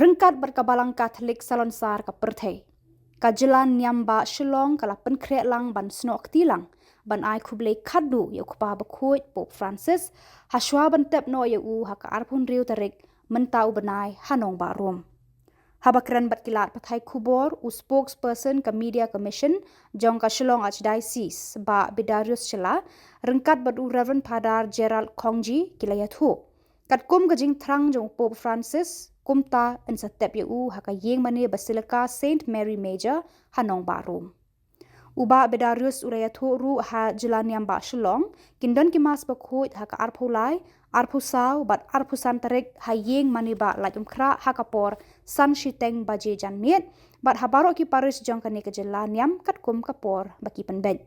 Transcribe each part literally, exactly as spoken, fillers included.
Ryngkat bad ka Balang Katholik Salonsar ka pyrthei, ka jylla niam bah Shillong ka la pynkhreh lang ban snoh kti lang ban ai khublei khadduh ïa u Kpa Bakhuid Pope Francis, ha shuwa ban tep noh ïa u ha ka arphew hynriew tarik mynta u bnai ha nongbah Rome. Haba kren bad ki lad pathai khubor, u spokesperson ka Media Commission jong ka Shillong Archdiocese, Bah Bedarius Shylla, ryngkat bad u Reverend Father Gerald Khongji, ki la ïathuh, katkum ka jingthrang jong u Pope Francis, kumta yn sa tep ïa u ha ka ïingmane Basilica Saint Mary Major ha nongbah Rome. U Bah Bedarius u la ïathuh ruh ha jylla niam bah Shillong kin don ki Mass Bakhuid ha ka arphew lai, arphew saw bad arphew san tarik ha ïingmane bah Laitumkhrah ha ka por san shiteng baje janmiet, bad ha baroh ki parish jong kane ka jylla niam katkum ka por ba ki pynbeit.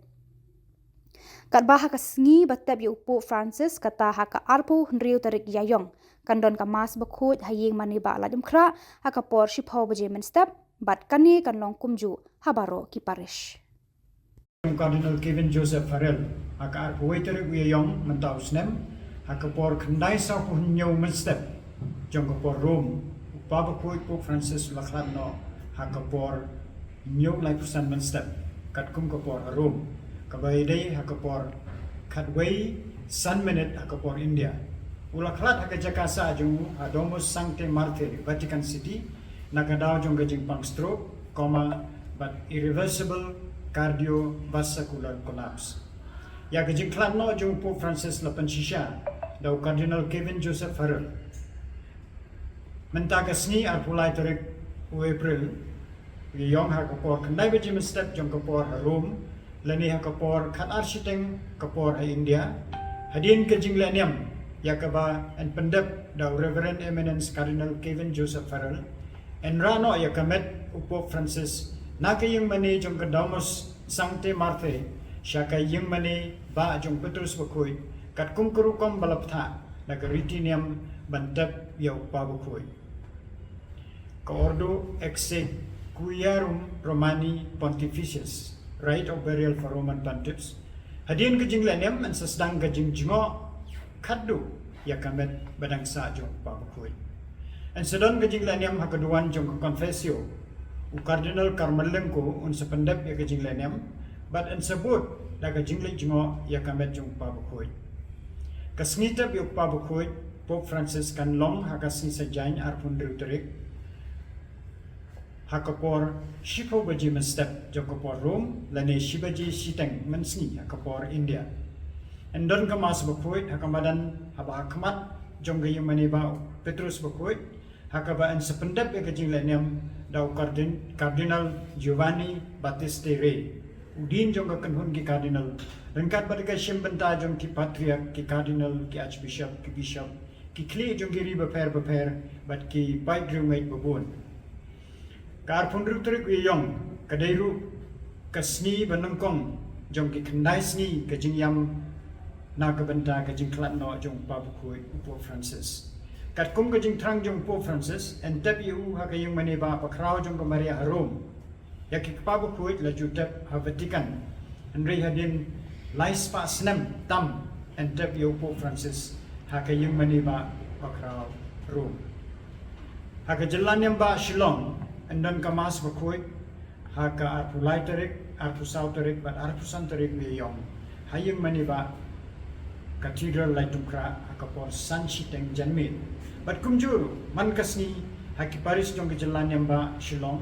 Katba ha ka sngi ba tep ïa u Pope Francis, kata ha ka arphew hynriew tarik Ïaiong, kan don ka Mass Bakhuid ha ïingmane bah Laitumkhrah ha ka por shiphew baje mynstep, bad kane kan long kumjuh ha baroh ki parish. Cardinal Kevin Joseph Farrell, ha ka arphew wei tarik u Ïaiong mynta u snem, ha ka por khyndai saw phew hynñiew mynstep jong ka por Rome, u Kpa Bakhuid Pope Francis u la khlad noh ha ka por hynñiew laiphew san mynstep katkum ka por ha Rome, kaba ïadei ha ka por khatwei san minit ha ka por India. U la khlad ha ka jaka sah jong u ha Domus Sanctae Marthae, Vatican City, na ka daw jong ka jingpang stroke, coma bad irreversible cardiovascular collapse. Ïa ka jingkhlad noh jong u Pope Francis la pynshisha da u Cardinal Kevin Joseph Farrell. Mynta ka sngi arphew lai tarik u April, u Ïaiong ha ka por khyndai baje mynstep jong ka por ha Rome, lane ha ka por khatar shiteng ka por ha India, hadien ka jinglehniam ïa kaba yn pyndep da u Reverend Eminence Cardinal Kevin Joseph Farrell, yn rah noh ïa ka met u Pope Francis na ka ïingmane jong ka Domus Sanctae Marthae sha ka ïingmane bah jong u Petrus Bakhuid, katkum ka rukom ba la pynthah na ka riti niam ban tep ïa u Kpa Bakhuid. Ka Ordo Exequiarum Romani Pontifices, Rite of Burial for Roman Pontiffs. Hadien ka jinglehniam yn sa sdang ka jingjngoh khadduh ïa ka met ba dang sah jong u Kpa Bakhuid. Yn sa don ka jinglehniam ha ka duwan jong ka Confessio. U Cardinal Carolingico un sa pyndep ïa ka jinglehniam, bad yn sa bud da ka jingleit jngoh ïa ka met jong u Kpa Bakhuid. Ka sngi tep ïa u Kpa Bakhuid Pope Francis kan long ha ka sngi Saitjaiñ arphew hynriew tarik, ha ka por shiphew baje mynstep jong ka por Rome, lane shi baje shiteng mynsngi ha ka por India. Yn don ka Mass Bakhuid ha ka madan haba ha khmat jong ka ïingmane bah u Petrus Bakhuid, ha kaba yn sa pyndep ïa ka jinglehniam da u Cardin-, Cardinal Giovanni Battista Re, u Dean jong ka kynhun ki Cardinal, ryngkat bad ka shim bynta jong ki Patriarch, ki Cardinal, ki Archbishop, ki Bishop, ki khlieh jong ki ri bapher bapher, bad ki paid riewngeit babun. Ka arphew hynriew tarik u Ïaiong ka dei ruh ka sngi ba nyngkong jong ki khyndai sngi ka jingïam na ka bynta ka jingkhlad noh jong u Kpa Bakhuid u Pope Francis. Katkum ka jingthrang jong u Pope Francis, yn tep ïa u ha ka ïingmane bah bakhraw jong ka Maria ha Rome. Ïa ki Kpa Bakhuid la ju tep ha Vatican, hynrei hadien lai spah snem tam yn tep ïa u Pope Francis ha ka ïingmane bah bakhraw Rome. Ha ka jylla niam bah Shillong, yn don ka Mass Bakhuid ha ka arphew lai tarik, arphew saw tarik bad arphew san tarik u Ïaiong ha ïingmane bah Cathedral Laitumkhrah ha ka por san shiteng janmiet. Bad kumjuh ruh man ka sngi ha ki parish jong ka jylla niam bah Shillong,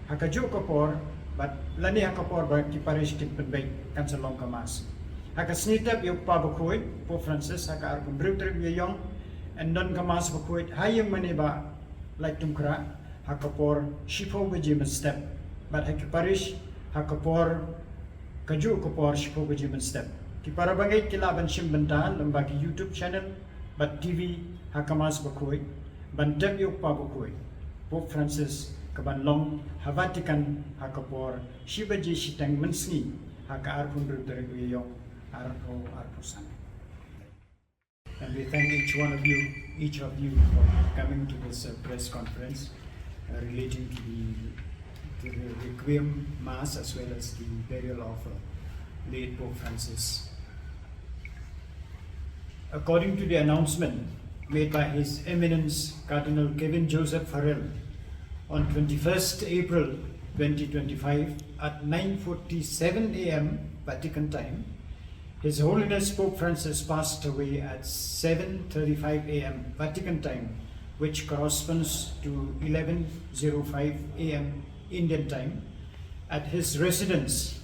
ha kajuh ka por, bad lane ha ka por ba ki parish kin pynbeit, kan sa long ka Mass. Ha ka sngi tep ïa u Kpa Bakhuid Pope Francis ha ka arphew hynriew tarik u Ïaiong, yn don ka Mass Bakhuid ha ïingmane bah Laitumkhrah ha ka por shiphew baje mynstep, bad ha ki parish ha ka por, kajuh ka por shiphew baje mynstep. Ki para bangeit ki lah ban shim bynta lyngba ki YouTube channel bad T V ha ka Mass Bakhuid ban tep ïa u Kpa Bakhuid Pope Francis, kaban long ha Vatican ha ka por shi baje shiteng mynsngi ha ka arphew hynriew tarik u Ïaiong, arphew arphew san. And we thank each one of you, each of you, for coming to this, uh, press conference, uh, relating to the, to the Requiem Mass as well as the burial of, uh, late Pope Francis. According to the announcement made by His Eminence Cardinal Kevin Joseph Farrell on twenty-first April twenty twenty-five at nine forty-seven a m Vatican time. His Holiness Pope Francis passed away at seven thirty-five a m Vatican time, which corresponds to eleven oh five a m Indian time, at his residence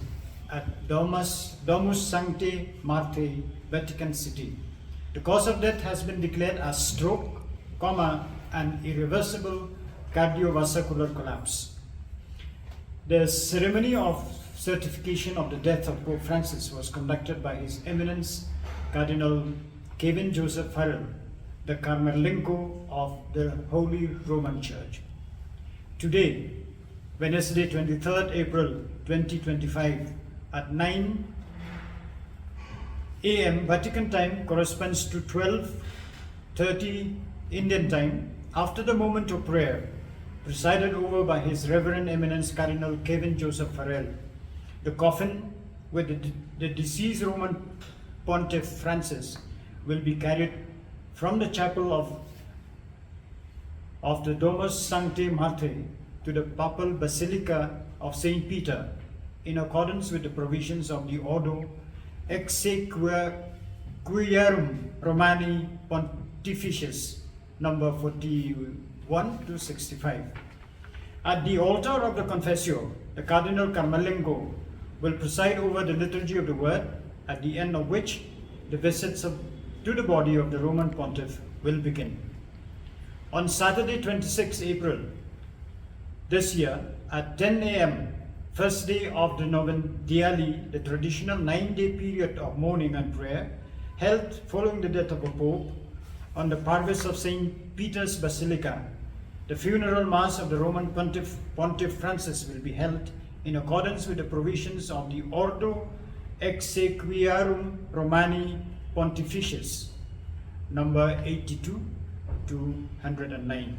at Domus, Domus Sancti Marthae, Vatican City. The cause of death has been declared as stroke, coma, and irreversible cardiovascular collapse. The ceremony of certification of the death of Pope Francis was conducted by His Eminence Cardinal Kevin Joseph Farrell, the Camerlengo of the Holy Roman Church. Today, Wednesday, twenty-third April twenty twenty-five, at nine a m Vatican time, corresponds to twelve thirty Indian time, after the moment of prayer, presided over by His Reverend Eminence Cardinal Kevin Joseph Farrell, the coffin with the, the deceased Roman Pontiff Francis will be carried from the chapel of of the Domus Sancti Marthae to the Papal Basilica of Saint Peter, in accordance with the provisions of the Ordo Exequiarum Romani Pontifices, number forty-one to sixty-five. At the altar of the Confessio, the Cardinal Camerlengo will preside over the liturgy of the word, at the end of which the visits of, to the body of the Roman Pontiff will begin. On Saturday, twenty-sixth April this year, at ten a m, first day of the Novendiali, the traditional nine-day period of mourning and prayer, held following the death of a pope on the parvis of Saint Peter's Basilica, the funeral mass of the Roman Pontiff, Pontiff Francis will be held in accordance with the provisions of the Ordo Exequiarum Romani Pontifices, number eighty-two to one hundred nine.